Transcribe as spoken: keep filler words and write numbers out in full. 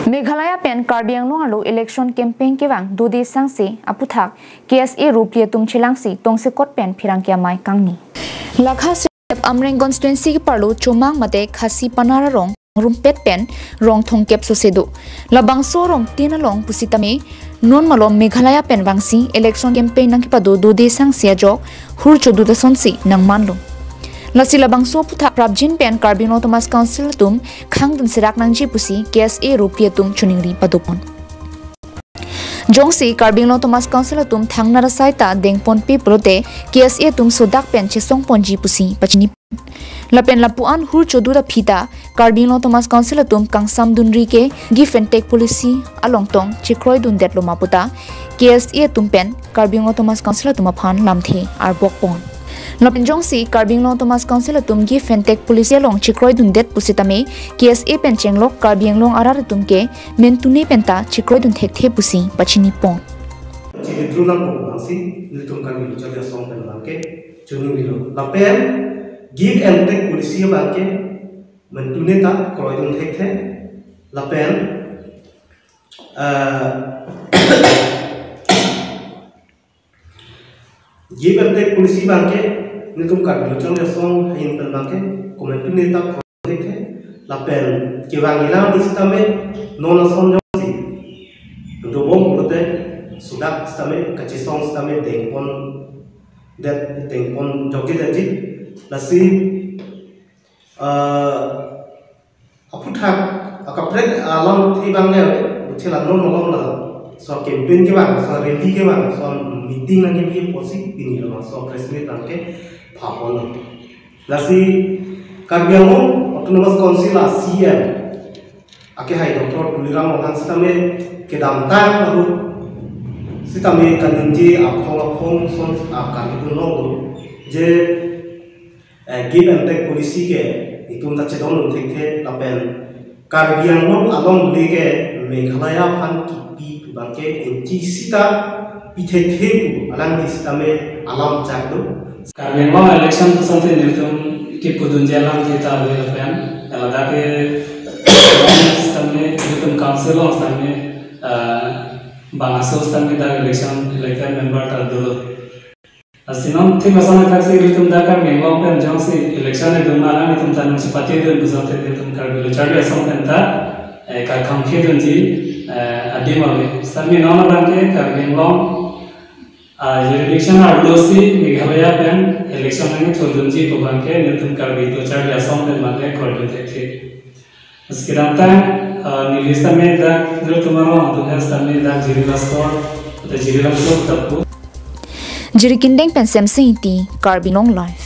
Meghalaya pen Karbi Anglong arlo election campaign kevang dode sangse aphuthak K S A ru phli atum chelangsi tongsekot pen pherangke amei kangni. Lakha sep Amreng constituency keparlo Chomang mate Khasi Panar arong rumpet pen rong thomkep sose do. Labangso rong tin along pusitame non malom Meghalaya pen vangsi election campaign nangkepado dode sangse ajok hur chodu ta sonsi nangmanlo. Lasi labangso aphuthak prapjin pen Karbi Anglong Autonomous Council atum khangdun serak nangji pusi K S A ru phli atum choningri padopon. Jongsi Karbi Anglong Autonomous Council atum thangnar asai ta dengponpe pulote K S A atum sodak pen chesongponji pusi pachini. Lapen lapu-an hur chodu ta phita Karbi Anglong Autonomous Council atum kangsamdunri ke give and take policy along tong chekroidundet loma puta K S A atum pen Karbi Anglong Autonomous Council atum aphan lamthe arbokpon. Lapen jongsi Karbi Anglong Autonomous Council atum give and take policy along chekroidundet pusitame K S A pen chenglok Karbi Anglong arat atum ke mentune penta chekroidun thekthe pusi pachinipon. Chilitru nangpo vangsi nelitum Karbi Lo Charli Asong pen abangke choningrilo. Lapen give and take policy abangke mentune ta kroidun thekthe. Lapen, eh, give and take policy abangke nelitum Karbi Lo Charli Asong ahin pen abangke komentune ta kroidun thekthe. Lapen kevang ilang di sitame non ason jongsi dobom pulote sodak sitame kachesong sitame dengpondet, dengpon jokje daji. Lasi, eh, aphuthak akaprek alamthe abang le, uthela non malom laso campaign kevang, laso rally kevang, laso meeting nangkebi apotsi pini labangso press meet abangke phaponlo. Lasi Karbi Anglong Autonomous Council a C E M akehai Doctor Tuliram Ronghang sitame kedamtang ahut sitame kaningje aphong aphong ason akangdun longlo je, eh, give and take policy ke itum ta chedondun thekthe lapen Karbi Anglong alongle ke Meghalaya aphan kipi pu abangke inchi sita pi thekthe pu alangli sitame alam chak do. Karbi Anglong election pusonte nelitum kipudunji alamthe ta ave lapen ladak ke sitame nelitum council along sitame, ah, bang aso sitame dak election elected member ta dolo. Lasi non thik ason thaksi ilitum dak Karbi Anglong pen jongsi election edun ma alanglitum ta nangchepatedun pusonte ilitum Karbi Lo Charli Asong pen ta, eh, kakhangkhedunji, eh, adim ave. Sitame non abangke Karbi Anglong, ah, jurisdiction arlosi Meghalaya pen election nangkethurdunji pu abangke nelitum Karbi Lo Charli Asong pen abangke kroidun thekthe. Lasi kedamtang, ah, neli sitame dak nelitum arong atum sitame dak Jiribam Square, atau Jiribam Square ta pu. Jirikindeng pen Semsing Ingti, Karbi Anglong Live.